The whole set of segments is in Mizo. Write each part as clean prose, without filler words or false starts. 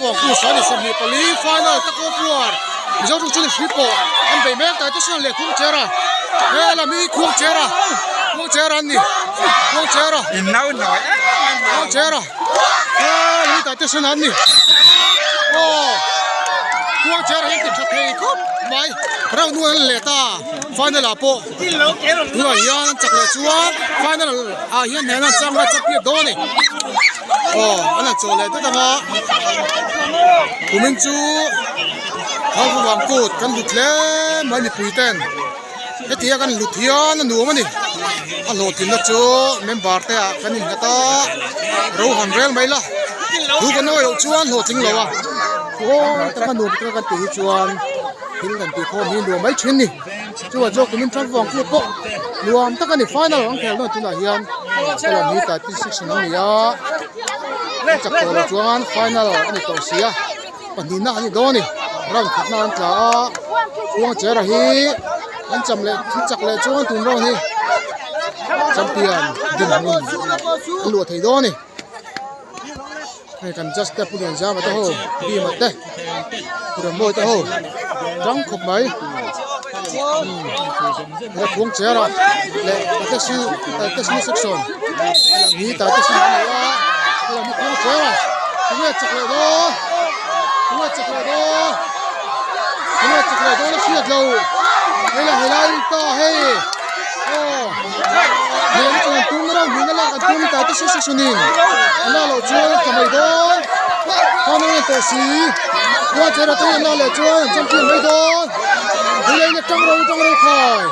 Thalvuang Kut 24 final tug of war Mizo ṭawng chuan hrui pawh an bei mek ta te leh khuang chera he lam hi khuang chera khuang chera an ni khuang chera khuang chera he lam hi taitesena an ni aw khuang chera hian ti tha thei khawp mai round nu an let a final ah pawh tunah hian an chak leh chuan final ah hian hnehna an chang a champion dawn a ni aw an han chawh leh dat ang a kumin chu Thangvawng kut kan hlut hle mai mipui ten heti a kan hlut hian a nuam a ni a hlawhtlinna chu member te ah kan innghat a ro han rel mai la thu kan awih loh chuan hlawhtling lo a khawi taka nuam taka kan tih hi chuan thil kan tih khawm hi nuam mai thin a ni chuvang chuan kumin Thangvawng kut pawh nuam tak a ni final ang khel dawn tunah hian helam hi 36 an ni a an chak tawh loh chuan final a ni tawh si a. Pahnihna an ni dawn a ni round khatna an tla a khuang chera hi an cham leh an chak leh chuan tun round hi champion dinhmun a luah thei dawn a ni hei kan just te pu Lianzama te ho Bima te pu Rammawi te ho tang khawp mai umm khuang chera leh taxi taxi section hi taxi a ni a helam hi khuang chera. Tunge chak leh dawn tunge chak leh dawn tunge chak leh dawn a hriat lo hei la helai ta hei aw heng chuan an tum rang hmuhna lak an tum ta te si section in an la loh chuan an tla mai dawn khan an tawh si khuan chera te an la leh chuan an champion mai dawn hei la in a tang ro tang ro khai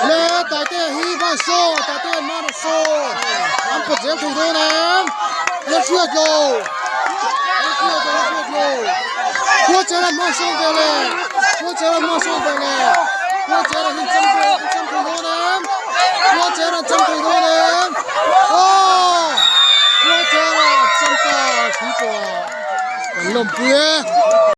le tate hi van saw tate an man a saw an pawt zel thei dawn em la hriat lo la hriat lo la hriat lo khua chera hma sawn ve le khua chera hma sawn ve le khua chera hin cham thei an cham thei dawn em khua chera an cham thei dawn em aw khua chera an cham ta hrui pawh kan lawmpui e.